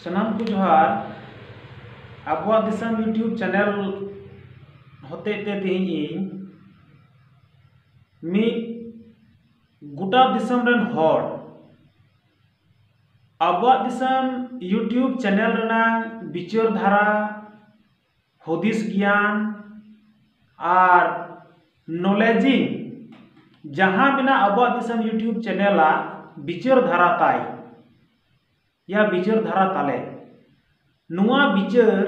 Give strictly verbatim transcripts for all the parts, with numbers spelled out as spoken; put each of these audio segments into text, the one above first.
ᱥᱟᱱᱟᱢ ᱠᱚ ᱡᱚᱦᱟᱨ᱾ ᱟᱵᱚᱣᱟᱜ ᱫᱤᱥᱚᱢ YouTube ᱪᱮᱱᱮᱞ ᱦᱚᱛᱮᱡ ᱛᱮ ᱛᱮᱦᱮᱧ ᱤᱧ ᱢᱤᱫ ᱜᱚᱴᱟ ᱫᱤᱥᱚᱢ ᱨᱮᱱ ᱦᱚᱲ ᱟᱵᱚᱣᱟᱜ ᱫᱤᱥᱚᱢ YouTube ᱪᱮᱱᱮᱞ ᱨᱮᱱᱟᱜ ᱵᱤᱪᱟᱹᱨ ᱫᱷᱟᱨᱟ, ᱦᱩᱫᱤᱥ ᱜᱮᱭᱟᱱ ᱟᱨ ᱱᱚᱞᱮᱡᱤᱝ ᱡᱟᱦᱟᱸ ᱢᱮᱱᱟᱜ ᱟᱵᱚᱣᱟᱜ ᱫᱤᱥᱚᱢ YouTube ᱪᱮᱱᱮᱞ ᱟᱜ ᱵᱤᱪᱟᱹᱨ ᱫᱷᱟᱨᱟ ᱛᱟᱭ, ᱭᱟ ᱵᱤᱪᱟᱹᱨ ᱫᱷᱟᱨᱟ ᱛᱟᱞᱮ, ᱱᱚᱣᱟ ᱵᱤᱪᱟᱹᱨ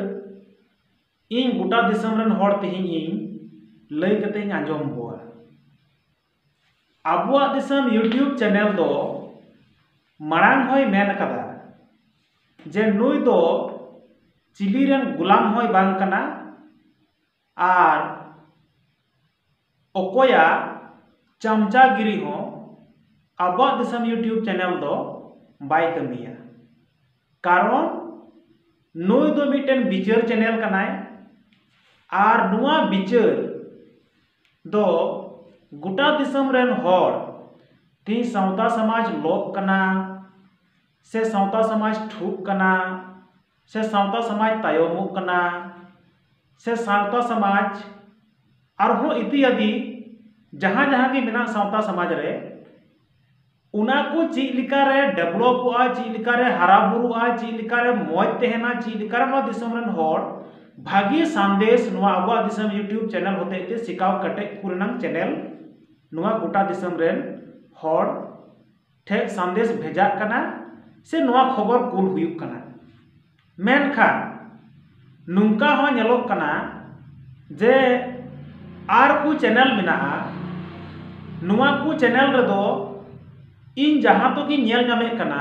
ᱤᱧ ᱜᱚᱴᱟ ᱫᱤᱥᱚᱢ ᱨᱮᱱ ᱦᱚᱲ ᱛᱮᱦᱮᱧ ᱤᱧ ᱞᱟᱹᱭ ᱠᱟᱛᱮ ᱤᱧ ᱟᱸᱡᱚᱢ ᱠᱚᱣᱟ᱾ ᱟᱵᱚᱣᱟᱜ ᱫᱤᱥᱚᱢ YouTube ᱪᱮᱱᱮᱞ ᱫᱚ ᱢᱟᱲᱟᱝ ᱦᱚᱸᱭ ᱢᱮᱱ ᱟᱠᱟᱫᱟ ᱡᱮ ᱱᱩᱭ ᱫᱚ ᱪᱤᱞᱤ ᱨᱮᱱ ᱜᱩᱞᱟᱢ ᱦᱚᱸᱭ ᱵᱟᱝ ᱠᱟᱱᱟ ᱟᱨ ᱚᱠᱚᱭᱟᱜ ᱪᱟᱢᱪᱟᱜᱤᱨᱤ ᱦᱚᱸ ᱟᱵᱚᱣᱟᱜ ᱫᱤᱥᱚᱢ YouTube ᱪᱮᱱᱮᱞ ᱫᱚ ᱵᱟᱭ ᱠᱟᱹᱢᱤᱭᱟ᱾ ᱠᱟᱨᱚᱱ ᱱᱩᱭ ᱫᱚ ᱢᱤᱫᱴᱮᱱ ᱵᱤᱪᱟᱹᱨ ᱪᱮᱱᱮᱞ ᱠᱟᱱᱟᱭ ᱟᱨ ᱱᱚᱣᱟ ᱵᱤᱪᱟᱹᱨ ᱫᱚ ᱜᱚᱴᱟ ᱫᱤᱥᱚᱢ ᱨᱮᱱ ᱦᱚᱲ ᱛᱮᱦᱮᱧ ᱥᱟᱶᱛᱟ ᱥᱚᱢᱟᱡᱽ ᱞᱚᱜ ᱠᱟᱱᱟ ᱥᱮ ᱥᱟᱶᱛᱟ ᱥᱚᱢᱟᱡᱽ ᱴᱷᱩᱜ ᱠᱟᱱᱟ ᱥᱮ ᱥᱟᱶᱛᱟ ᱥᱚᱢᱟᱡᱽ ᱛᱟᱭᱚᱢᱚᱜ ᱠᱟᱱᱟ ᱥᱮ ᱥᱟᱶᱛᱟ ᱥᱚᱢᱟᱡᱽ ᱟᱨᱦᱚᱸ ᱤᱛᱤᱭᱟᱫᱤ ᱡᱟᱦᱟᱸ ᱡᱟᱦᱟᱸ ᱜᱮ ᱢᱮᱱᱟᱜ ᱥᱟᱶᱛᱟ ᱥᱚᱢᱟᱡᱽ ᱨᱮ, ᱚᱱᱟ ᱠᱚ ᱪᱮᱫ ᱞᱮᱠᱟᱨᱮ ᱰᱮᱵᱷᱞᱚᱯᱚᱜᱼᱟ, ᱪᱮᱫ ᱞᱮᱠᱟᱨᱮ ᱦᱟᱨᱟ ᱵᱩᱨᱩᱜᱼᱟ, ᱪᱮᱫ ᱞᱮᱠᱟᱨᱮ ᱢᱚᱡᱽ ᱛᱟᱦᱮᱱᱟ, ᱪᱮᱫ ᱞᱮᱠᱟᱨᱮ ᱱᱚᱣᱟ ᱫᱤᱥᱚᱢ ᱨᱮᱱ ᱦᱚᱲ ᱵᱷᱟᱹᱜᱤ ᱥᱟᱸᱫᱮᱥ ᱱᱚᱣᱟ ᱟᱵᱚᱣᱟᱜ ᱫᱤᱥᱚᱢ YouTube ᱪᱮᱱᱮᱞ ᱦᱚᱛᱮᱡ ᱛᱮ ᱥᱤᱠᱟᱣ ᱠᱮᱴᱮᱡ ᱠᱚ ᱨᱮᱱᱟᱜ ᱪᱮᱱᱮᱞ ᱱᱚᱣᱟ ᱜᱚᱴᱟ ᱫᱤᱥᱚᱢ ᱨᱮᱱ ᱦᱚᱲ ᱴᱷᱮᱱ ᱥᱟᱸᱫᱮᱥ ᱵᱷᱮᱡᱟᱜ ᱠᱟᱱᱟ ᱥᱮ ᱱᱚᱣᱟ ᱠᱷᱚᱵᱚᱨ ᱠᱩᱞ ᱦᱩᱭᱩᱜ ᱠᱟᱱᱟ᱾ ᱢᱮᱱᱠᱷᱟᱱ ᱱᱚᱝᱠᱟ ᱦᱚᱸ ᱧᱮᱞᱚᱜ ᱠᱟᱱᱟ ᱡᱮ ᱟᱨ ᱠᱚ ᱪᱮᱱᱮᱞ ᱢᱮᱱᱟᱜᱼᱟ, ᱱᱚᱣᱟ ᱠᱚ ᱪᱮᱱᱮᱞ ᱨᱮᱫᱚ ᱤᱧ ᱡᱟᱦᱟᱸ ᱛᱚ ᱜᱤᱧ ᱧᱮᱞ ᱧᱟᱢᱮᱫ ᱠᱟᱱᱟ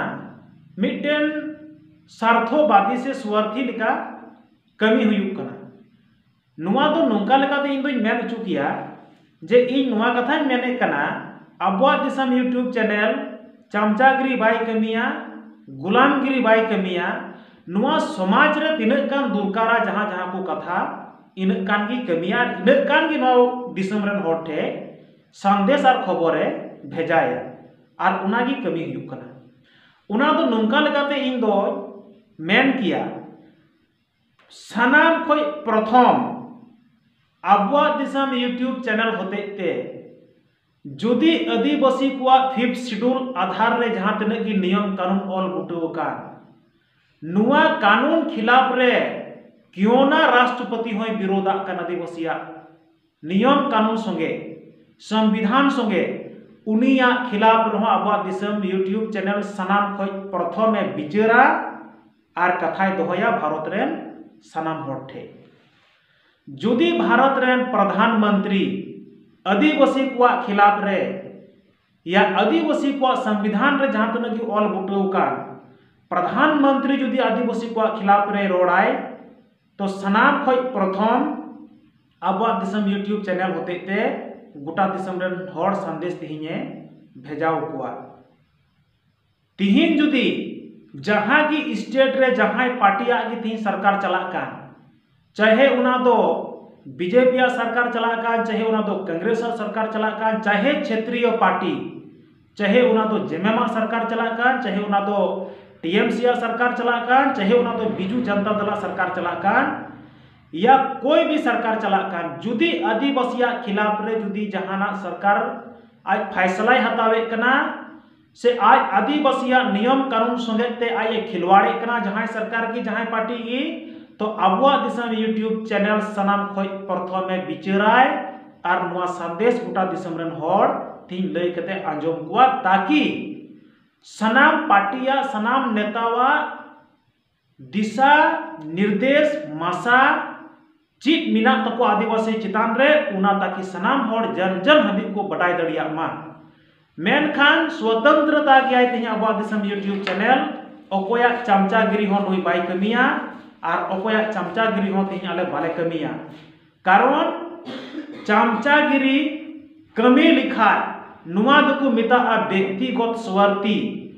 ᱢᱤᱫᱴᱮᱱ ᱥᱟᱨᱛᱷᱚᱵᱟᱫᱤ ᱥᱮ ᱥᱣᱟᱨᱛᱷᱤ ᱞᱮᱠᱟ ᱠᱟᱹᱢᱤ ᱦᱩᱭᱩᱜ ᱠᱟᱱᱟ᱾ ᱱᱚᱣᱟ ᱫᱚ ᱱᱚᱝᱠᱟ ᱞᱮᱠᱟᱛᱮ ᱤᱧ ᱫᱚᱧ ᱢᱮᱱ ᱦᱚᱪᱚ ᱠᱮᱭᱟ ᱡᱮ ᱤᱧ ᱱᱚᱣᱟ ᱠᱟᱛᱷᱟᱧ ᱢᱮᱱᱮᱫ ᱠᱟᱱᱟ, ᱟᱵᱚᱣᱟᱜ ᱫᱤᱥᱚᱢ YouTube ᱪᱮᱱᱮᱞ ᱪᱟᱢᱪᱟᱜᱤᱨᱤ ᱵᱟᱭ ᱠᱟᱹᱢᱤᱭᱟ, ᱜᱩᱞᱟᱢᱜᱤᱨᱤ ᱵᱟᱭ ᱠᱟᱹᱢᱤᱭᱟ᱾ ᱱᱚᱣᱟ ᱥᱚᱢᱟᱡᱽ ᱨᱮ ᱛᱤᱱᱟᱹᱜ ᱜᱟᱱ ᱫᱚᱨᱠᱟᱨᱟ ᱡᱟᱦᱟᱸ ᱡᱟᱦᱟᱸ ᱠᱚ ᱠᱟᱛᱷᱟ, ᱤᱱᱟᱹᱜ ᱜᱟᱱ ᱜᱮ ᱠᱟᱹᱢᱤᱭᱟ ᱟᱨ ᱤᱱᱟᱹᱜ ᱜᱟᱱ ᱜᱮ ᱱᱚᱣᱟ ᱫᱤᱥᱚᱢ ᱨᱮᱱ ᱦᱚᱲ ᱴᱷᱮᱱ ᱥᱟᱸᱫᱮᱥ ᱟᱨ ᱠᱷᱚᱵᱚᱨᱮ ᱵᱷᱮᱡᱟᱭᱟ᱾ ᱟᱨ ᱚᱱᱟᱜᱮ ᱠᱟᱹᱢᱤ ᱦᱩᱭᱩᱜ ᱠᱟᱱᱟ᱾ ᱚᱱᱟ ᱫᱚ ᱱᱚᱝᱠᱟ ᱞᱮᱠᱟᱛᱮ ᱤᱧ ᱫᱚ ᱢᱮᱱ ᱠᱮᱭᱟ, ᱥᱟᱱᱟᱢ ᱠᱷᱚᱱ ᱯᱨᱚᱛᱷᱚᱢ ᱟᱵᱚᱣᱟᱜ ᱫᱤᱥᱚᱢ YouTube ᱪᱮᱱᱮᱞ ᱦᱚᱛᱮᱡ ᱛᱮ ᱡᱩᱫᱤ ᱟᱹᱫᱤᱵᱟᱹᱥᱤ ᱠᱚᱣᱟᱜ ᱯᱷᱤᱯᱛᱷ ᱥᱤᱰᱩᱞ ᱟᱫᱷᱟᱨ ᱨᱮ ᱡᱟᱦᱟᱸ ᱛᱤᱱᱟᱹᱜ ᱜᱮ ᱱᱤᱭᱚᱢ ᱠᱟᱹᱱᱩᱱ ᱚᱞ ᱵᱩᱴᱟᱹ ᱟᱠᱟᱱ, ᱱᱚᱣᱟ ᱠᱟᱹᱱᱩᱱ ᱠᱷᱤᱞᱟᱯ ᱨᱮ ᱠᱤᱭᱚᱱᱟ ᱨᱟᱥᱴᱨᱚᱯᱚᱛᱤ ᱦᱚᱸᱭ ᱵᱤᱨᱳᱫᱟᱜ ᱠᱟᱱ ᱟᱹᱫᱤᱵᱟᱹᱥᱤᱭᱟᱜ ᱱᱤᱭᱚᱢ ᱠᱟᱹᱱᱩᱱ ᱥᱚᱸᱜᱮ, ᱥᱚᱝᱵᱤᱫᱷᱟᱱ ᱥᱚᱸᱜᱮ, ᱩᱱᱤᱭᱟᱜ ᱠᱷᱤᱞᱟᱯ ᱨᱮᱦᱚᱸ ᱟᱵᱚᱣᱟᱜ ᱫᱤᱥᱚᱢ YouTube ᱪᱮᱱᱮᱞ ᱥᱟᱱᱟᱢ ᱠᱷᱚᱱ ᱯᱨᱚᱛᱷᱚᱢ ᱮ ᱵᱤᱪᱟᱹᱨᱟ ᱟᱨ ᱠᱟᱛᱷᱟᱭ ᱫᱚᱦᱚᱭᱟ ᱵᱷᱟᱨᱚᱛ ᱨᱮᱱ ᱥᱟᱱᱟᱢ ᱦᱚᱲ ᱴᱷᱮᱱ᱾ ᱡᱩᱫᱤ ᱵᱷᱟᱨᱚᱛ ᱨᱮᱱ ᱯᱨᱚᱫᱷᱟᱱ ᱢᱚᱱᱛᱨᱤ ᱟᱹᱫᱤᱵᱟᱹᱥᱤ ᱠᱚᱣᱟᱜ ᱠᱷᱤᱞᱟᱯ ᱨᱮ, ᱭᱟ ᱟᱹᱫᱤᱵᱟᱹᱥᱤ ᱠᱚᱣᱟᱜ ᱥᱚᱝᱵᱤᱫᱷᱟᱱ ᱨᱮ ᱡᱟᱦᱟᱸ ᱛᱤᱱᱟᱹᱜ ᱜᱮ ᱚᱞ ᱵᱩᱴᱟᱹᱣ ᱟᱠᱟᱱ, ᱯᱨᱚᱫᱷᱟᱱ ᱢᱚᱱᱛᱨᱤ ᱡᱩᱫᱤ ᱟᱹᱫᱤᱵᱟᱹᱥᱤ ᱠᱚᱣᱟᱜ ᱠᱷᱤᱞᱟᱯ ᱨᱮ ᱨᱚᱲᱟᱭ, ᱛᱚ ᱥᱟᱱᱟᱢ ᱠᱷᱚᱱ ᱯᱨᱚᱛᱷᱚᱢ ᱟᱵᱚᱣᱟᱜ ᱫᱤᱥᱚᱢ YouTube ᱪᱮᱱᱮᱞ ᱦᱚᱛᱮᱡ ᱛᱮ ᱜᱚᱴᱟ ᱫᱤᱥᱚᱢ ᱨᱮᱱ ᱦᱚᱲ ᱥᱟᱸᱫᱮᱥ ᱛᱮᱦᱮᱧ ᱮ ᱵᱷᱮᱡᱟ ᱟᱠᱚᱣᱟ᱾ ᱛᱤᱦᱤᱧ ᱡᱩᱫᱤ ᱡᱟᱦᱟᱸ ᱜᱮ ᱥᱴᱮᱴ ᱨᱮ ᱡᱟᱦᱟᱸᱭ ᱯᱟᱨᱴᱤᱭᱟᱜ ᱜᱮ ᱛᱤᱦᱤᱧ ᱥᱚᱨᱠᱟᱨ ᱪᱟᱞᱟᱜ ᱠᱟᱱ, ᱪᱟᱦᱮ ᱚᱱᱟ ᱫᱚ ᱵᱤᱡᱮᱯᱤ ᱟᱜ ᱥᱚᱨᱠᱟᱨ ᱪᱟᱞᱟᱜ ᱠᱟᱱ, ᱪᱟᱦᱮ ᱚᱱᱟ ᱫᱚ ᱠᱚᱝᱜᱨᱮᱥ ᱟᱜ ᱥᱚᱨᱠᱟᱨ ᱪᱟᱞᱟᱜ ᱠᱟᱱ, ᱪᱟᱦᱮ ᱪᱷᱮᱛᱨᱤᱭᱚ ᱯᱟᱨᱴᱤ, ᱪᱟᱦᱮ ᱚᱱᱟ ᱫᱚ ᱡᱮᱢᱮᱢ ᱟᱜ ᱥᱚᱨᱠᱟᱨ ᱪᱟᱞᱟᱜ ᱠᱟᱱ, ᱪᱟᱦᱮ ᱚᱱᱟ ᱫᱚ ᱴᱤᱮᱢᱥᱤ ᱟᱜ ᱥᱚᱨᱠᱟᱨ ᱪᱟᱞᱟᱜ ᱠᱟᱱ, ᱪᱟᱦᱮ ᱚᱱᱟ ᱫᱚ ᱵᱤᱡᱩ ᱡᱚᱱᱛᱟ ᱫᱚᱞ ᱟᱜ ᱥᱚᱨᱠᱟᱨ ᱪᱟᱞᱟᱜ ᱠᱟᱱ, ᱭᱟ ᱠᱳᱭ ᱵᱷᱤ ᱥᱚᱨᱠᱟᱨ ᱪᱟᱞᱟᱜ ᱠᱟᱱ, ᱡᱩᱫᱤ ᱟᱹᱫᱤᱵᱟᱹᱥᱤᱭᱟᱜ ᱠᱷᱤᱞᱟᱯ ᱨᱮ ᱡᱩᱫᱤ ᱡᱟᱦᱟᱱᱟᱜ ᱥᱚᱨᱠᱟᱨ ᱟᱡ ᱯᱷᱟᱭᱥᱟᱞᱟᱭ ᱦᱟᱛᱟᱣᱮᱫ ᱠᱟᱱᱟ, ᱥᱮ ᱟᱡ ᱟᱹᱫᱤᱵᱟᱹᱥᱤᱭᱟᱜ ᱱᱤᱭᱚᱢ ᱠᱟᱹᱱᱩᱱ ᱥᱚᱸᱜᱮ ᱛᱮ ᱟᱡ ᱮ ᱠᱷᱤᱞᱣᱟᱲᱮᱫ ᱠᱟᱱᱟ, ᱡᱟᱦᱟᱸᱭ ᱥᱚᱨᱠᱟᱨ ᱜᱮ, ᱡᱟᱦᱟᱸᱭ ᱯᱟᱨᱴᱤ ᱜᱮ, ᱛᱚ ᱟᱵᱚᱣᱟᱜ ᱫᱤᱥᱚᱢ YouTube ᱪᱮᱱᱮᱞ ᱥᱟᱱᱟᱢ ᱠᱷᱚᱱ ᱯᱨᱚᱛᱷᱚᱢ ᱮ ᱵᱤᱪᱟᱹᱨᱟᱭ ᱟᱨ ᱱᱚᱣᱟ ᱥᱟᱸᱫᱮᱥ ᱜᱚᱴᱟ ᱫᱤᱥᱚᱢ ᱨᱮᱱ ᱦᱚᱲ ᱛᱤᱦᱤᱧ ᱞᱟᱹᱭ ᱠᱟᱛᱮ ᱟᱸᱡᱚᱢ ᱠᱚᱣᱟ, ᱛᱟᱠᱤ ᱥᱟᱱᱟᱢ ᱯᱟᱨᱴᱤᱭᱟᱜ, ᱥᱟᱱᱟᱢ ᱱᱮᱛᱟᱣᱟᱜ ᱫᱤᱥᱟ ᱱᱤᱨᱫᱮᱥ ᱢᱟᱥᱟ ᱪᱮᱫ ᱢᱮᱱᱟᱜ ᱛᱟᱠᱚᱣᱟ ᱟᱹᱫᱤᱵᱟᱹᱥᱤ ᱪᱮᱛᱟᱱ ᱨᱮ, ᱚᱱᱟ ᱛᱟᱠᱤ ᱥᱟᱱᱟᱢ ᱦᱚᱲ ᱡᱟᱱ ᱡᱟᱱ ᱦᱟᱹᱵᱤᱡ ᱠᱚ ᱵᱟᱰᱟᱭ ᱫᱟᱲᱮᱭᱟᱜ ᱢᱟ᱾ ᱢᱮᱱᱠᱷᱟᱱ ᱥᱣᱚᱛᱚᱱᱛᱨᱚᱛᱟ ᱜᱮᱭᱟᱭ ᱛᱮᱦᱮᱧ ᱟᱵᱚᱣᱟᱜ ᱫᱤᱥᱚᱢ YouTube ᱪᱮᱱᱮᱞ, ᱚᱠᱚᱭᱟᱜ ᱪᱟᱢᱪᱟᱜᱤᱨᱤ ᱦᱚᱸ ᱱᱩᱭ ᱵᱟᱭ ᱠᱟᱹᱢᱤᱭᱟ ᱟᱨ ᱚᱠᱚᱭᱟᱜ ᱪᱟᱢᱪᱟᱜᱤᱨᱤ ᱦᱚᱸ ᱛᱮᱦᱮᱧ ᱟᱞᱮ ᱵᱟᱞᱮ ᱠᱟᱹᱢᱤᱭᱟ᱾ ᱠᱟᱨᱚᱱ ᱪᱟᱢᱪᱟᱜᱤᱨᱤ ᱠᱟᱹᱢᱤ ᱞᱮᱠᱷᱟᱡ ᱱᱚᱣᱟ ᱫᱚᱠᱚ ᱢᱮᱛᱟᱜᱼᱟ ᱵᱮᱠᱛᱤᱜᱚᱛ ᱥᱣᱟᱨᱛᱷᱤ᱾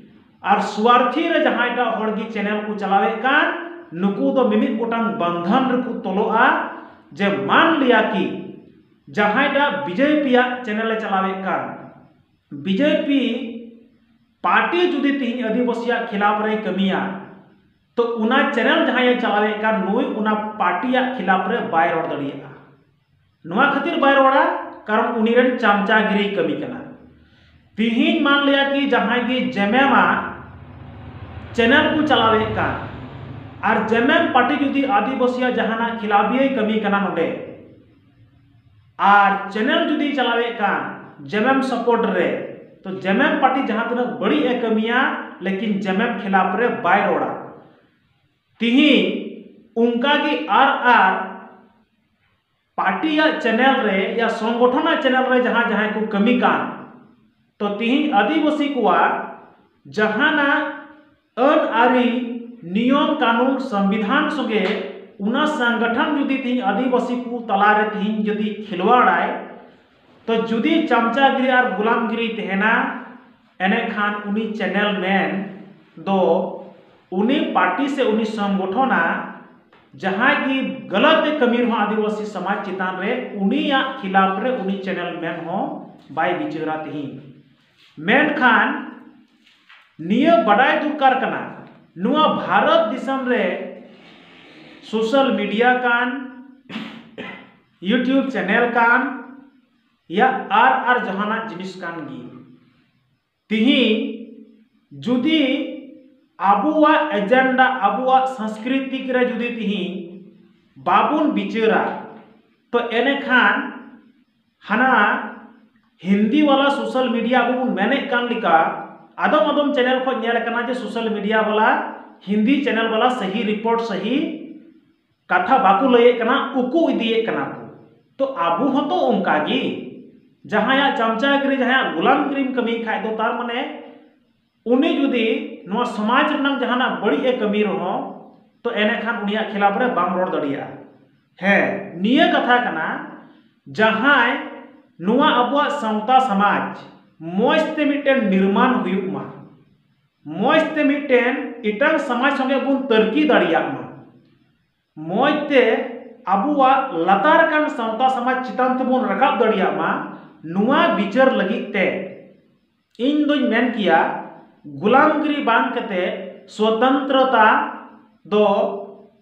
ᱟᱨ ᱥᱣᱟᱨᱛᱷᱤ ᱨᱮ ᱡᱟᱦᱟᱸᱭᱴᱟᱜ ᱦᱚᱲ ᱜᱮ ᱪᱮᱱᱮᱞ ᱠᱚ ᱪᱟᱞᱟᱣᱮᱫ ᱠᱟᱱ, ᱱᱩᱠᱩ ᱫᱚ ᱢᱤᱢᱤᱫ ᱜᱚᱴᱟᱝ ᱵᱟᱱᱫᱷᱟᱱ ᱨᱮᱠᱚ ᱛᱚᱞᱚᱜᱼᱟ᱾ ᱡᱮ ᱢᱟᱱ ᱞᱤᱭᱟ ᱠᱤ ᱡᱟᱦᱟᱸᱭᱴᱟᱜ ᱵᱤᱡᱮᱯᱤ ᱟᱜ ᱪᱮᱱᱮᱞ ᱮ ᱪᱟᱞᱟᱣᱮᱫ ᱠᱟᱱ, ᱵᱤᱡᱮᱯᱤ ᱯᱟᱨᱴᱤ ᱡᱩᱫᱤ ᱛᱤᱦᱤᱧ ᱟᱹᱫᱤᱵᱟᱹᱥᱤᱭᱟᱜ ᱠᱷᱤᱞᱟᱯ ᱨᱮᱭ ᱠᱟᱹᱢᱤᱭᱟ, ᱛᱚ ᱚᱱᱟ ᱪᱮᱱᱮᱞ ᱡᱟᱦᱟᱸᱭᱮ ᱪᱟᱞᱟᱣᱮᱫ ᱠᱟᱱ, ᱱᱩᱭ ᱚᱱᱟ ᱯᱟᱨᱴᱤᱭᱟᱜ ᱠᱷᱤᱞᱟᱯ ᱨᱮ ᱵᱟᱭ ᱨᱚᱲ ᱫᱟᱲᱮᱭᱟᱜᱼᱟ᱾ ᱱᱚᱣᱟ ᱠᱷᱟᱹᱛᱤᱨ ᱵᱟᱭ ᱨᱚᱲᱟ, ᱠᱟᱨᱚᱱ ᱩᱱᱤ ᱨᱮᱱ ᱪᱟᱢᱪᱟᱜᱤᱨᱤᱭ ᱠᱟᱹᱢᱤ ᱠᱟᱱᱟ᱾ ᱛᱤᱦᱤᱧ ᱢᱟᱱ ᱞᱮᱭᱟ ᱠᱤ ᱡᱟᱦᱟᱸᱭ ᱜᱮ ᱡᱮᱢᱮᱢᱟᱜ ᱪᱮᱱᱮᱞ ᱠᱚ ᱪᱟᱞᱟᱣᱮᱫ ᱠᱟᱱ, ᱟᱨ ᱡᱮᱢᱮᱢ ᱯᱟᱨᱴᱤ ᱡᱩᱫᱤ ᱟᱹᱫᱤᱵᱟᱹᱥᱤᱭᱟᱜ ᱡᱟᱦᱟᱱᱟᱜ ᱠᱷᱤᱞᱟᱯᱤᱭᱟᱹᱭ ᱠᱟᱹᱢᱤ ᱠᱟᱱᱟ ᱱᱚᱰᱮ, ᱟᱨ ᱪᱮᱱᱮᱞ ᱡᱩᱫᱤ ᱪᱟᱞᱟᱣᱮᱫ ᱠᱟᱱ ᱡᱮᱢᱮᱢ ᱥᱟᱯᱳᱨᱴ ᱨᱮ, ᱛᱚ ᱡᱮᱢᱮᱢ ᱯᱟᱨᱴᱤ ᱡᱟᱦᱟᱸ ᱛᱤᱱᱟᱹᱜ ᱵᱟᱹᱲᱤᱡ ᱮ ᱠᱟᱹᱢᱤᱭᱟ, ᱞᱮᱠᱤᱱ ᱡᱮᱢᱮᱢ ᱠᱷᱤᱞᱟᱯ ᱨᱮ ᱵᱟᱭ ᱨᱚᱲᱟ᱾ ᱛᱤᱦᱤᱧ ᱚᱱᱠᱟ ᱜᱮ ᱟᱨ ᱟᱨ ᱯᱟᱨᱴᱤᱭᱟᱜ ᱪᱮᱱᱮᱞ ᱨᱮ ᱭᱟ ᱥᱚᱝᱜᱚᱴᱷᱚᱱᱟᱜ ᱪᱮᱱᱮᱞ ᱨᱮ ᱡᱟᱦᱟᱸ ᱡᱟᱦᱟᱸᱭ ᱠᱚ ᱠᱟᱹᱢᱤ ᱠᱟᱱ, ᱛᱚ ᱛᱤᱦᱤᱧ ᱟᱹᱫᱤᱵᱟᱹᱥᱤ ᱠᱚᱣᱟᱜ ᱡᱟᱦᱟᱱᱟᱜ ᱟᱹᱱ ᱟᱹᱨᱤ, ᱱᱤᱭᱚᱢ ᱠᱟᱹᱱᱩᱱ, ᱥᱚᱝᱵᱤᱫᱷᱟᱱ ᱥᱚᱸᱜᱮ ᱚᱱᱟ ᱥᱚᱝᱜᱚᱴᱷᱚᱱ ᱡᱩᱫᱤ ᱛᱤᱦᱤᱧ ᱟᱹᱫᱤᱵᱟᱹᱥᱤ ᱠᱚ ᱛᱟᱞᱟᱨᱮ ᱛᱤᱦᱤᱧ ᱡᱩᱫᱤ ᱠᱷᱮᱞᱣᱟᱲᱟᱭ, ᱛᱚ ᱡᱩᱫᱤ ᱪᱟᱢᱪᱟᱜᱤᱨᱤ ᱟᱨ ᱜᱩᱞᱟᱢᱜᱤᱨᱤ ᱛᱟᱦᱮᱱᱟ, ᱮᱱᱮᱠᱷᱟᱱ ᱩᱱᱤ ᱪᱮᱱᱮᱞ ᱢᱮᱱ ᱫᱚ ᱩᱱᱤ ᱯᱟᱨᱴᱤ ᱥᱮ ᱩᱱᱤ ᱥᱚᱝᱜᱚᱴᱷᱚᱱᱟᱜ ᱡᱟᱦᱟᱸᱭ ᱜᱮ ᱜᱟᱞᱟᱛ ᱮ ᱠᱟᱹᱢᱤ ᱨᱮᱦᱚᱸ ᱟᱹᱫᱤᱵᱟᱹᱥᱤ ᱥᱚᱢᱟᱡᱽ ᱪᱮᱛᱟᱱ ᱨᱮ, ᱩᱱᱤᱭᱟᱜ ᱠᱷᱤᱞᱟᱯ ᱨᱮ ᱩᱱᱤ ᱪᱮᱱᱮᱞ ᱢᱮᱱ ᱦᱚᱸ ᱵᱟᱭ ᱵᱤᱪᱟᱹᱨᱟ᱾ ᱛᱤᱦᱤᱧ ᱢᱮᱱᱠᱷᱟᱱ ᱱᱤᱭᱟᱹ ᱵᱟᱰᱟᱭ ᱫᱚᱨᱠᱟᱨ ᱠᱟᱱᱟ, ᱱᱚᱣᱟ ᱵᱷᱟᱨᱚᱛ ᱫᱤᱥᱚᱢ ᱨᱮ ᱥᱳᱥᱟᱞ ᱢᱤᱰᱤᱭᱟ ᱠᱟᱱ, ᱭᱩᱴᱩᱵᱽ ᱪᱮᱱᱮᱞ ᱠᱟᱱ, ᱭᱟ ᱟᱨ ᱟᱨ ᱡᱟᱦᱟᱱᱟᱜ ᱡᱤᱱᱤᱥ ᱠᱟᱱ ᱜᱮ, ᱛᱤᱦᱤᱧ ᱡᱩᱫᱤ ᱟᱵᱚᱣᱟᱜ ᱮᱡᱮᱱᱰᱟ, ᱟᱵᱚᱣᱟᱜ ᱥᱟᱝᱥᱠᱨᱤᱛᱤᱠ ᱨᱮ ᱡᱩᱫᱤ ᱛᱤᱦᱤᱧ ᱵᱟᱵᱚᱱ ᱵᱤᱪᱟᱹᱨᱟ, ᱛᱚ ᱮᱱᱮᱠᱷᱟᱱ ᱦᱟᱱᱟ ᱦᱤᱱᱫᱤ ᱣᱟᱞᱟ ᱥᱳᱥᱟᱞ ᱢᱤᱰᱤᱭᱟ ᱟᱵᱚ ᱵᱚᱱ ᱢᱮᱱᱮᱫ ᱠᱟᱱ ᱞᱮᱠᱟ, ᱟᱫᱚᱢ ᱟᱫᱚᱢ ᱪᱮᱱᱮᱞ ᱠᱷᱚᱱ ᱧᱮᱞ ᱟᱠᱟᱱᱟ ᱡᱮ ᱥᱳᱥᱟᱞ ᱢᱤᱰᱤᱭᱟ ᱣᱟᱞᱟ, ᱦᱤᱱᱫᱤ ᱪᱮᱱᱮᱞ ᱣᱟᱞᱟ ᱥᱟᱹᱦᱤ ᱨᱤᱯᱳᱨᱴ, ᱥᱟᱹᱦᱤ ᱠᱟᱛᱷᱟ ᱵᱟᱠᱚ ᱞᱟᱹᱭᱮᱫ ᱠᱟᱱᱟ, ᱩᱠᱩ ᱤᱫᱤᱭᱮᱫ ᱠᱟᱱᱟ ᱠᱚ᱾ ᱛᱚ ᱟᱵᱚ ᱦᱚᱸᱛᱚ ᱚᱱᱠᱟ ᱜᱮ, ᱡᱟᱦᱟᱸᱭᱟᱜ ᱪᱟᱢᱪᱟᱜᱤᱨᱤ, ᱡᱟᱦᱟᱸᱭᱟᱜ ᱜᱩᱞᱟᱢᱜᱤᱨᱤᱢ ᱠᱟᱹᱢᱤ ᱠᱷᱟᱡ ᱫᱚ, ᱛᱟᱨ ᱢᱟᱱᱮ ᱩᱱᱤ ᱡᱩᱫᱤ ᱱᱚᱣᱟ ᱥᱚᱢᱟᱡᱽ ᱨᱮᱱᱟᱜ ᱡᱟᱦᱟᱱᱟᱜ ᱵᱟᱹᱲᱤᱡ ᱮ ᱠᱟᱹᱢᱤ ᱨᱮᱦᱚᱸ, ᱛᱚ ᱮᱱᱮᱠᱷᱟᱱ ᱩᱱᱤᱭᱟᱜ ᱠᱷᱤᱞᱟᱯ ᱨᱮ ᱵᱟᱢ ᱨᱚᱲ ᱫᱟᱲᱮᱭᱟᱜᱼᱟ᱾ ᱦᱮᱸ, ᱱᱤᱭᱟᱹ ᱠᱟᱛᱷᱟ ᱠᱟᱱᱟ, ᱡᱟᱦᱟᱸᱭ ᱱᱚᱣᱟ ᱟᱵᱚᱣᱟᱜ ᱥᱟᱶᱛᱟ ᱥᱚᱢᱟᱡᱽ ᱢᱚᱡᱽ ᱛᱮ ᱢᱤᱫᱴᱮᱱ ᱱᱤᱨᱢᱟᱱ ᱦᱩᱭᱩᱜ ᱢᱟ, ᱢᱚᱡᱽ ᱛᱮ ᱢᱤᱫᱴᱮᱱ ᱮᱴᱟᱜ ᱥᱚᱢᱟᱡᱽ ᱥᱚᱸᱜᱮ ᱵᱚᱱ ᱛᱟᱹᱨᱠᱤ ᱫᱟᱲᱮᱭᱟᱜ ᱢᱟ, ᱢᱚᱡᱽ ᱛᱮ ᱟᱵᱚᱣᱟᱜ ᱞᱟᱛᱟᱨ ᱟᱠᱟᱱ ᱥᱟᱶᱛᱟ ᱥᱚᱢᱟᱡᱽ ᱪᱮᱛᱟᱱ ᱛᱮᱵᱚᱱ ᱨᱟᱠᱟᱵ ᱫᱟᱲᱮᱭᱟᱜ ᱢᱟ, ᱱᱚᱣᱟ ᱵᱤᱪᱟᱹᱨ ᱞᱟᱹᱜᱤᱫ ᱛᱮ ᱤᱧ ᱫᱚᱧ ᱢᱮᱱ ᱠᱮᱭᱟ, ᱜᱩᱞᱟᱢᱜᱤᱨᱤ ᱵᱟᱝ ᱠᱟᱛᱮ ᱥᱣᱚᱛᱚᱱᱛᱨᱚᱛᱟ ᱫᱚ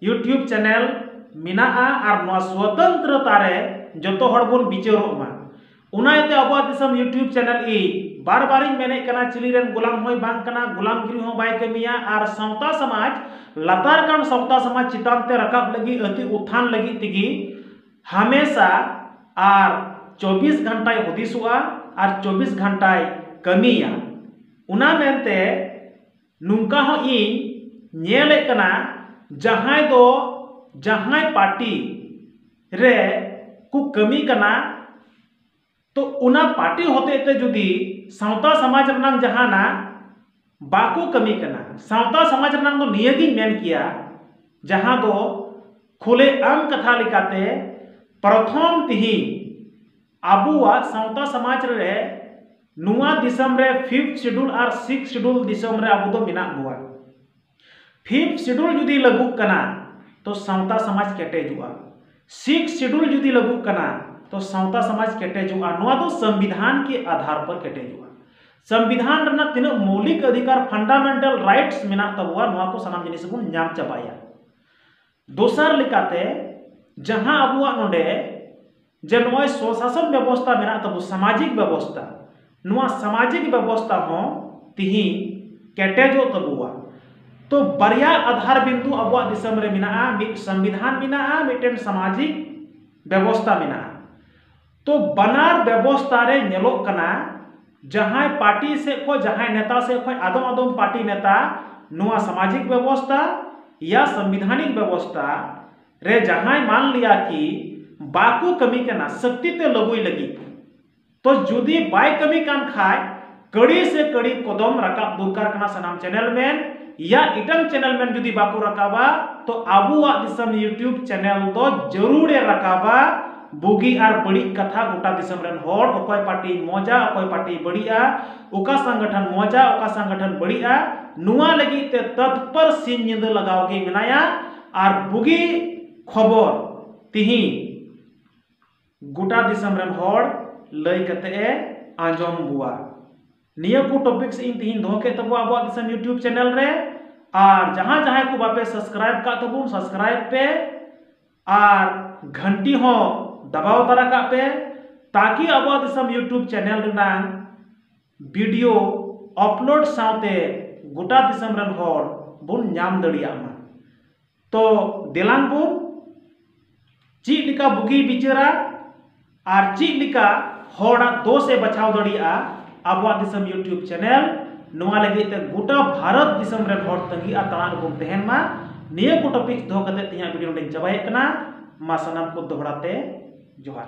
YouTube ᱪᱮᱱᱮᱞ ᱢᱮᱱᱟᱜᱼᱟ ᱟᱨ ᱱᱚᱣᱟ ᱥᱣᱚᱛᱚᱱᱛᱨᱚᱛᱟ ᱨᱮ ᱡᱚᱛᱚ ᱦᱚᱲ ᱵᱚᱱ ᱵᱤᱪᱟᱹᱨᱚᱜ ᱢᱟ᱾ ᱚᱱᱟ ᱤᱭᱟᱹᱛᱮ ᱟᱵᱚᱣᱟᱜ ᱫᱤᱥᱚᱢ YouTube ᱪᱮᱱᱮᱞ ᱤᱧ ᱵᱟᱨ ᱵᱟᱨᱤᱧ ᱢᱮᱱᱮᱫ ᱠᱟᱱᱟ, ᱪᱤᱞᱤ ᱨᱮᱱ ᱜᱳᱞᱟᱢ ᱦᱚᱸᱭ ᱵᱟᱝ ᱠᱟᱱᱟ, ᱜᱳᱞᱟᱢᱜᱤᱨᱤ ᱦᱚᱸ ᱵᱟᱭ ᱠᱟᱹᱢᱤᱭᱟ ᱟᱨ ᱥᱟᱶᱛᱟ ᱥᱚᱢᱟᱡᱽ ᱞᱟᱛᱟᱨ ᱠᱟᱱ ᱥᱟᱶᱛᱟ ᱥᱚᱢᱟᱡᱽ ᱪᱮᱛᱟᱱ ᱛᱮ ᱨᱟᱠᱟᱵ ᱞᱟᱹᱜᱤᱫ, ᱟᱹᱛᱤ ᱩᱛᱷᱟᱱ ᱞᱟᱹᱜᱤᱫ ᱛᱮᱜᱮ ᱦᱟᱢᱮᱥᱟ ᱟᱨ ᱪᱚᱵᱵᱤᱥ ᱜᱷᱚᱱᱴᱟᱭ ᱦᱩᱫᱤᱥᱚᱜᱼᱟ ᱟᱨ ᱪᱚᱵᱵᱤᱥ ᱜᱷᱚᱱᱴᱟᱭ ᱠᱟᱹᱢᱤᱭᱟ᱾ ᱚᱱᱟ ᱢᱮᱱᱛᱮ ᱱᱚᱝᱠᱟ ᱦᱚᱸ ᱤᱧ ᱧᱮᱞᱮᱫ ᱠᱟᱱᱟ, ᱡᱟᱦᱟᱸᱭ ᱫᱚ ᱡᱟᱦᱟᱸᱭ ᱯᱟᱨᱴᱤ ᱨᱮ ᱠᱚ ᱠᱟᱹᱢᱤ ᱠᱟᱱᱟ, ᱛᱚ ᱚᱱᱟ ᱯᱟᱨᱴᱤ ᱦᱚᱛᱮᱡ ᱛᱮ ᱡᱩᱫᱤ ᱥᱟᱶᱛᱟ ᱥᱚᱢᱟᱡᱽ ᱨᱮᱱᱟᱜ ᱡᱟᱦᱟᱱᱟᱜ ᱵᱟᱠᱚ ᱠᱟᱹᱢᱤ ᱠᱟᱱᱟ, ᱥᱟᱶᱛᱟ ᱥᱚᱢᱟᱡᱽ ᱨᱮᱱᱟᱜ ᱫᱚ ᱱᱤᱭᱟᱹᱜᱤᱧ ᱢᱮᱱ ᱠᱮᱭᱟ, ᱡᱟᱦᱟᱸ ᱫᱚ ᱠᱷᱩᱞᱮ ᱟᱢ ᱠᱟᱛᱷᱟ ᱞᱮᱠᱟᱛᱮ ᱯᱨᱚᱛᱷᱚᱢ ᱛᱤᱦᱤᱧ ᱟᱵᱚᱣᱟᱜ ᱥᱟᱶᱛᱟ ᱥᱚᱢᱟᱡᱽ ᱨᱮ ᱱᱚᱣᱟ ᱫᱤᱥᱚᱢ ᱨᱮ ᱯᱷᱤᱯᱛᱷ ᱥᱤᱰᱩᱞ ᱟᱨ ᱥᱤᱠᱥ ᱥᱤᱰᱩᱞ ᱫᱤᱥᱚᱢ ᱨᱮ ᱟᱵᱚ ᱫᱚ ᱢᱮᱱᱟᱜ ᱵᱚᱣᱟ᱾ ᱯᱷᱤᱯᱛᱷ ᱥᱤᱰᱩᱞ ᱡᱩᱫᱤ ᱞᱟᱹᱜᱩᱜ ᱠᱟᱱᱟ, ᱛᱚ ᱥᱟᱶᱛᱟ ᱥᱚᱢᱟᱡᱽ ᱠᱮᱴᱮᱡᱚᱜᱼᱟ᱾ ᱥᱤᱠᱥ ᱥᱤᱰᱩᱞ ᱡᱩᱫᱤ ᱞᱟᱹᱜᱩᱜ ᱠᱟᱱᱟ, ᱛᱚ ᱥᱟᱶᱛᱟ ᱥᱚᱢᱟᱡᱽ ᱠᱮᱴᱮᱡᱚᱜᱼᱟ᱾ ᱱᱚᱣᱟ ᱫᱚ ᱥᱚᱝᱵᱤᱫᱷᱟᱱ ᱠᱮ ᱟᱫᱷᱟᱨ ᱯᱚᱨ ᱠᱮᱴᱮᱡᱚᱜᱼᱟ᱾ ᱥᱚᱝᱵᱤᱫᱷᱟᱱ ᱨᱮᱱᱟᱜ ᱛᱤᱱᱟᱹᱜ ᱢᱳᱣᱞᱤᱠ ᱚᱫᱷᱤᱠᱟᱨ, ᱯᱷᱟᱱᱰᱟᱢᱮᱱᱴᱟᱞ ᱨᱟᱭᱤᱴᱥ ᱢᱮᱱᱟᱜ ᱛᱟᱵᱚᱣᱟ, ᱱᱚᱣᱟ ᱠᱚ ᱥᱟᱱᱟᱢ ᱡᱤᱱᱤᱥ ᱵᱚᱱ ᱧᱟᱢ ᱪᱟᱵᱟᱭᱟ᱾ ᱫᱚᱥᱟᱨ ᱞᱮᱠᱟᱛᱮ, ᱡᱟᱦᱟᱸ ᱟᱵᱚᱣᱟᱜ ᱱᱚᱰᱮ ᱡᱮ ᱱᱚᱜᱼᱚᱭ ᱥᱚᱥᱟᱥᱚᱱ ᱵᱮᱵᱚᱥᱛᱟ ᱢᱮᱱᱟᱜ ᱛᱟᱵᱚ, ᱥᱟᱢᱟᱡᱤᱠ ᱵᱮᱵᱚᱥᱛᱟ, ᱱᱚᱣᱟ ᱥᱟᱢᱟᱡᱤᱠ ᱵᱮᱵᱚᱥᱛᱟ ᱦᱚᱸ ᱛᱤᱦᱤᱧ ᱠᱮᱴᱮᱡᱚᱜ ᱛᱟᱵᱚᱣᱟ᱾ ᱛᱚ ᱵᱟᱨᱭᱟ ᱟᱫᱷᱟᱨ ᱵᱤᱱᱫᱩ ᱟᱵᱚᱣᱟᱜ ᱫᱤᱥᱚᱢ ᱨᱮ ᱢᱮᱱᱟᱜᱼᱟ, ᱢᱤᱫ ᱥᱚᱝᱵᱤᱫᱷᱟᱱ ᱢᱮᱱᱟᱜᱼᱟ, ᱢᱤᱫᱴᱮᱱ ᱥᱟᱢᱟᱡᱤᱠ ᱵᱮᱵᱚᱥᱛᱟ ᱢᱮᱱᱟᱜᱼᱟ᱾ ᱛᱚ ᱵᱟᱱᱟᱨ ᱵᱮᱵᱚᱥᱛᱟ ᱨᱮ ᱧᱮᱞᱚᱜ ᱠᱟᱱᱟ, ᱡᱟᱦᱟᱸᱭ ᱯᱟᱨᱴᱤ ᱥᱮᱫ ᱠᱷᱚᱱ, ᱡᱟᱦᱟᱸᱭ ᱱᱮᱛᱟ ᱥᱮᱫ ᱠᱷᱚᱱ, ᱟᱫᱚᱢ ᱟᱫᱚᱢ ᱯᱟᱨᱴᱤ ᱱᱮᱛᱟ ᱱᱚᱣᱟ ᱥᱟᱢᱟᱡᱤᱠ ᱵᱮᱵᱚᱥᱛᱟ ᱭᱟ ᱥᱚᱝᱵᱤᱫᱷᱟᱱᱤᱠ ᱵᱮᱵᱚᱥᱛᱟ ᱨᱮ ᱡᱟᱦᱟᱸᱭ ᱢᱟᱱ ᱞᱤᱭᱟ ᱠᱤ ᱵᱟᱠᱚ ᱠᱟᱹᱢᱤ ᱠᱟᱱᱟ ᱥᱚᱠᱛᱤ ᱛᱮ ᱞᱟᱹᱜᱩᱭ ᱞᱟᱹᱜᱤᱫ, ᱛᱚ ᱡᱩᱫᱤ ᱵᱟᱭ ᱠᱟᱹᱢᱤ ᱠᱟᱱ ᱠᱷᱟᱡ ᱠᱟᱹᱲᱤ ᱥᱮ ᱠᱟᱹᱲᱤ ᱠᱚᱫᱚᱢ ᱨᱟᱠᱟᱵ ᱫᱚᱨᱠᱟᱨ ᱠᱟᱱᱟ ᱥᱟᱱᱟᱢ ᱪᱮᱱᱮᱞ ᱢᱮᱱ ᱭᱟ ᱮᱴᱟᱜ ᱪᱮᱱᱮᱞ ᱢᱮᱱ ᱡᱩᱫᱤ ᱵᱟᱠᱚ ᱨᱟᱠᱟᱵᱟ, ᱛᱚ ᱟᱵᱚᱣᱟᱜ ᱫᱤᱥᱚᱢ YouTube ᱪᱮᱱᱮᱞ ᱫᱚ ᱡᱟᱹᱨᱩᱲᱮ ᱨᱟᱠᱟᱵᱟ᱾ ᱵᱩᱜᱤ ᱟᱨ ᱵᱟᱹᱲᱤᱡ ᱠᱟᱛᱷᱟ ᱜᱚᱴᱟ ᱫᱤᱥᱚᱢ ᱨᱮᱱ ᱦᱚᱲ, ᱚᱠᱚᱭ ᱯᱟᱨᱴᱤ ᱢᱚᱡᱟ, ᱚᱠᱚᱭ ᱯᱟᱨᱴᱤ ᱵᱟᱹᱲᱤᱡᱼᱟ, ᱚᱠᱟ ᱥᱚᱝᱜᱚᱴᱷᱚᱱ ᱢᱚᱡᱟ, ᱚᱠᱟ ᱥᱚᱝᱜᱚᱴᱷᱚᱱ ᱵᱟᱹᱲᱤᱡᱼᱟ, ᱱᱚᱣᱟ ᱞᱟᱹᱜᱤᱫ ᱛᱮ ᱛᱚᱛᱯᱚᱨ ᱥᱤᱧ ᱧᱤᱫᱟᱹ ᱞᱟᱜᱟᱣ ᱜᱮ ᱢᱮᱱᱟᱭᱟ᱾ ᱟᱨ ᱵᱩᱜᱤ ᱠᱷᱚᱵᱚᱨ ᱛᱤᱦᱤᱧ ᱜᱚᱴᱟ ᱫᱤᱥᱚᱢ ᱨᱮᱱ ᱦᱚᱲ ᱞᱟᱹᱭ ᱠᱟᱛᱮ ᱮ ᱟᱸᱡᱚᱢ ᱵᱚᱣᱟ᱾ ᱱᱤᱭᱟᱹ ᱠᱚ ᱴᱚᱯᱤᱠᱥ ᱤᱧ ᱛᱤᱦᱤᱧ ᱫᱚᱦᱚ ᱠᱮᱫ ᱛᱟᱵᱚᱣᱟ ᱟᱵᱚᱣᱟᱜ ᱫᱤᱥᱚᱢ YouTube ᱪᱮᱱᱮᱞ ᱨᱮ᱾ ᱟᱨ ᱡᱟᱦᱟᱸ ᱡᱟᱦᱟᱸᱭ ᱠᱚ ᱵᱟᱯᱮ subscribe ᱠᱟᱜ ᱛᱟᱵᱚᱱ, subscribe ᱯᱮ ᱟᱨ ᱜᱷᱟᱱᱴᱤ ᱦᱚᱸ ᱫᱟᱵᱟᱣ ᱛᱟᱨᱟ ᱠᱟᱜ ᱯᱮ, ᱛᱟᱠᱤ ᱟᱵᱚᱣᱟᱜ ᱫᱤᱥᱚᱢ YouTube channel ᱨᱮᱱᱟᱝ video upload ᱥᱟᱶᱛᱮ ᱜᱚᱴᱟ ᱫᱤᱥᱚᱢ ᱨᱮᱱ ᱦᱚᱲ ᱵᱚᱱ ᱧᱟᱢ ᱫᱟᱲᱮᱭᱟᱜ ᱢᱟ᱾ ᱛᱚ ᱫᱮᱞᱟᱝ ᱵᱚᱱ ᱪᱮᱫ ᱞᱮᱠᱟ ᱵᱩᱜᱤ ᱵᱤᱪᱟᱹᱨᱟ ᱟᱨ ᱪᱮᱫ ᱞᱮᱠᱟ ᱦᱚᱲᱟᱜ ᱫᱳᱥ ᱮ ᱵᱟᱪᱷᱟᱣ ᱫᱟᱲᱮᱭᱟᱜᱼᱟ ᱟᱵᱚᱣᱟᱜ ᱫᱤᱥᱚᱢ YouTube channel᱾ ᱱᱚᱣᱟ ᱞᱟᱹᱜᱤᱫ ᱛᱮ ᱜᱚᱴᱟ ᱵᱷᱟᱨᱚᱛ ᱫᱤᱥᱚᱢ ᱨᱮᱱ ᱦᱚᱲ ᱛᱟᱺᱜᱤ ᱟᱨ ᱛᱟᱲᱟᱜ ᱨᱮᱵᱚᱱ ᱛᱟᱦᱮᱱ ᱢᱟ᱾ ᱱᱤᱭᱟᱹ ᱠᱚ topic ᱫᱚᱦᱚ ᱠᱟᱛᱮ ᱛᱮᱦᱮᱧᱟᱜ video ᱱᱚᱸᱰᱮᱧ ᱪᱟᱵᱟᱭᱮᱫ ᱠᱟᱱᱟ᱾ ᱢᱟ ᱥᱟᱱᱟᱢ ᱠᱚ ᱫᱚᱦᱲᱟ ᱛᱮ ᱡᱚᱦᱟᱨ᱾